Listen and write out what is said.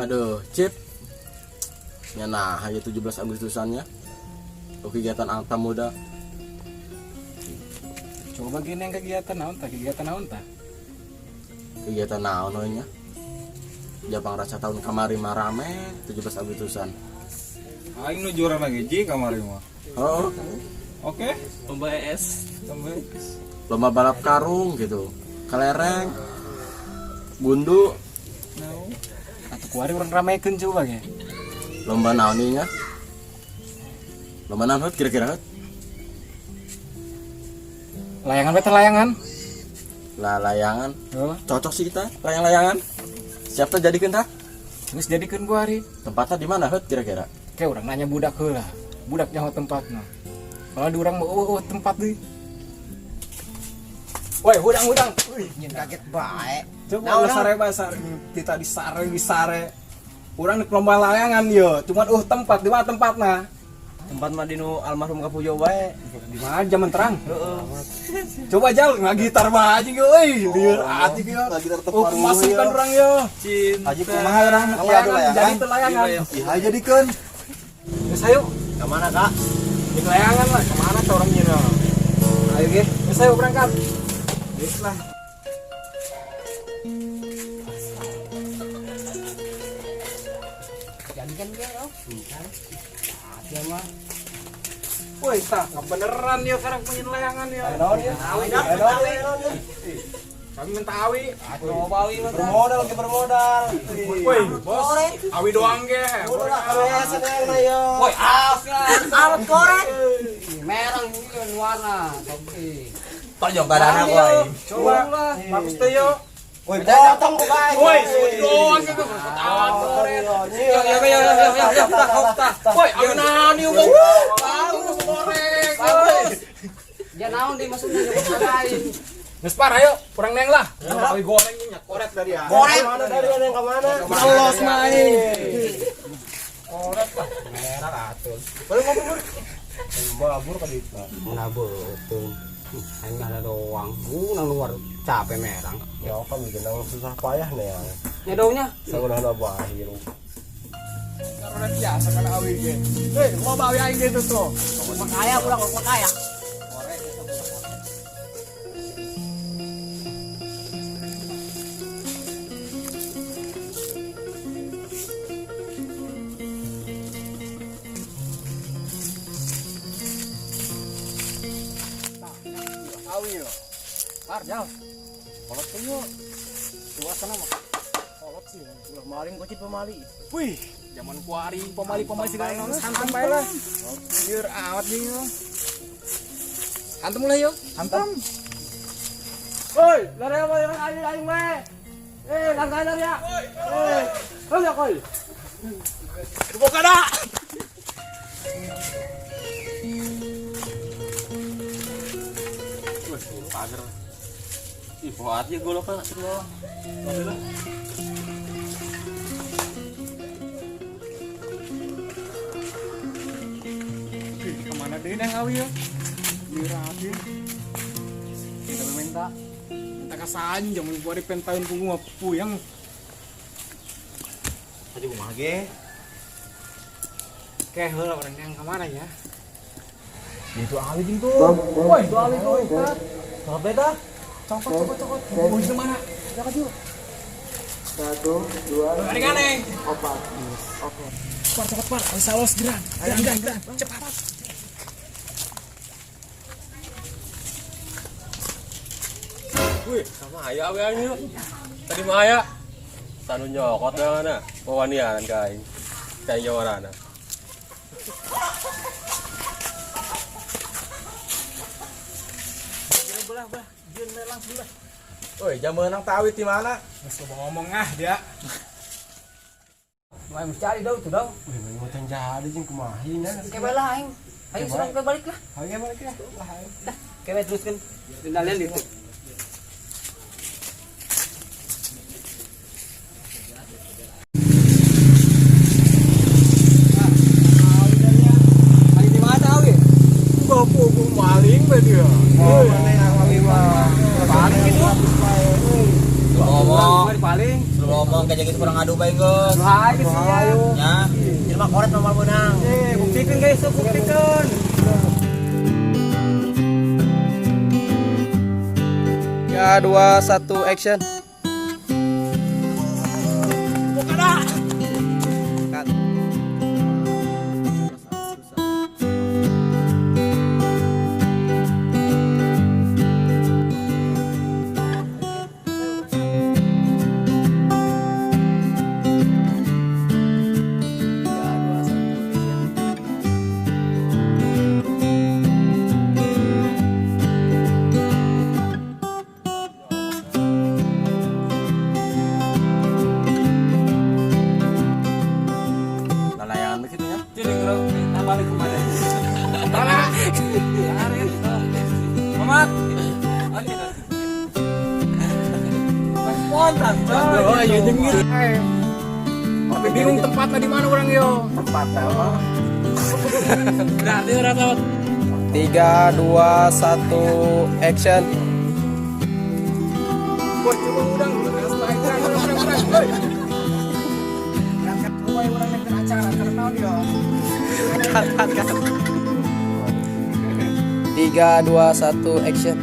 Aduh, Cip. Ya nah, hanya 17 Agustusannya. Oh, kegiatan Angta Muda. Coba gini yang kegiatan naon tah, kegiatan naon tah? Kegiatan naon we nya? Japang rasa tahun kamari mah rame 17 Agustusan. Aing nu juara lagi ji kamari mah. Oh, Oke, Lomba ES. sampai lomba balap karung gitu. Kelereng. Gundu, Atau kuari urang ramekeun coba ge. Lomba naon ieu nya? Lomba naon hut kira-kira hut? Layangan beta layangan. Lah layangan. Oh, Cocok sih kita layang-layangan. Siap tah jadikeun tah? geus jadikeun kuari. Tempatnya di mana hut kira-kira? Kayak urang nanya budak heula. Budak nyaho tempatna. Kalau di urang mah eueuh tempat deui. Woi, hudang hudang. Wih, Nyen kaget bae. coba lu sare bae sare kita di sare di sare. Urang di lomba layangan yo, cuman tempat di mana tempatna? Tempat mah dinu almarhum Kapujo bae. Di mana zaman terang? Coba jal nggak gitar mah aja euy, lieur ati ge. Gitar Oh, pemasukan urang yo. Cinta. Haji kumaha urang iya adu Layangan jadi layangan. teu layangan. Iya jadikeun. Geus ayo Ka mana, Kak? di layangan lah, kemana tuh orangnya no? Ayo ge. Geus ayo berangkat. Geus lah. Jadi kan dia yo. Dia mah. Woi, tah, beneran ya sekarang punya layangan ya. Naon ya? Awi, Naon ya? Kami minta awi. Coba awi mah. Bermodal ke bermodal. Woi, bos. Awi doang ge. Yo. Woi, awas lah. Alat korek. Merah ini warna. Tojong badana boy. Coba bagus teh yo. Woi, potong ku bae. Woi, sebut doang gitu. Ketawa koret. Yo yo yo yo yo yo tah tah. Woi, awi naon ieu bau. Bagus korek. Bagus. Dia naon di maksudnya nyebut lain. Geus par ayo, kurang neng lah. Awi goreng nya koret dari ya. Korek. Mana dari yang ke mana? Los main. Koret lah. Merah atuh. Boleh ngobrol. Mabur ka ditu. Ngabetung. Aing ada doang. Nang luar capek merang. Ya kami genang susah payah nih ya. Nyedongnya. Sangunahna bae hirup. Karena biasa kan awi ge. Hei, loba awi aing gitu tuh. Kaya pulang kok kaya. Awi yo. Par jauh. Kolot tuh yo. Suasana mah. Kolot sih. Ulah maling kocit pemali. Wih, zaman kuari pemali-pemali segala naon hantam bae lah. Lieur awat jeung yo. Hantam mulai yo. Hantam. Woi, lari apa yang aing aing we. Eh, langkai lari ya. Eh, hei koi. Buka dah. Wih, pagar. Ih, bawa aja goloknya semua. Oke lah. Ih, kemana deh nang awi yo? Lieur awat ye. Kita minta Minta kasahan zaman kuari pentahun punggung mah puyeng. tadi kumaha ge? Oke, heula orang yang kemana ya? Itu awi jeung tuh. Woi, itu awi tuh. Sampai dah. Cokot, cokot, cokot. Ujung mana? 1 2 Aneh-aneh. 4. Oke. Par, cokot, par. Awi salos, geran. Geran, geran, geran. Cepat. Wih, sama aya awi aing yuk. Tadi mah aya. Sanu nyokot na na. Wawanian ka aing. Kayak jawarana. Belah, belah. Jieun melang sebelah. Woi, jam menang tawit di mana? Geus loba ngomong ah dia. Wah, mesti cari dong tuh dong. Wih, mau jadi jeung kumaha nya. Kewe lah aing. Ayo serang ke balik lah. Ayo balik ya. Lah ayo. Dah, kewe teruskan. Kendalian itu. Lagi di mana awi? Gopo maling be dia. Mana yang awi mah? Paling gitu. Ngomong. Paling. Ulah omong kayak gitu kurang adu bae geus. Hai geus sia. Ya. Jelema koret mah moal meunang. Eh, buktikeun guys, sok buktikeun. 3 2 1 action. Cut. Tiga, dua, satu, action. Lalayangan begitu ya. Jadi gerok minta balik kemana? Mamat. Oke. Spontan, coy. Oh, iya jengit. Tapi bingung tempatnya di mana orang yo. Tempatnya mah. Berarti orang tahu. 3 2 1 action. Boy, coba udang. Urang urang urang. Boy. Coba urang nek acara karena naon yo. Cut, cut, cut. 3 2 1 action.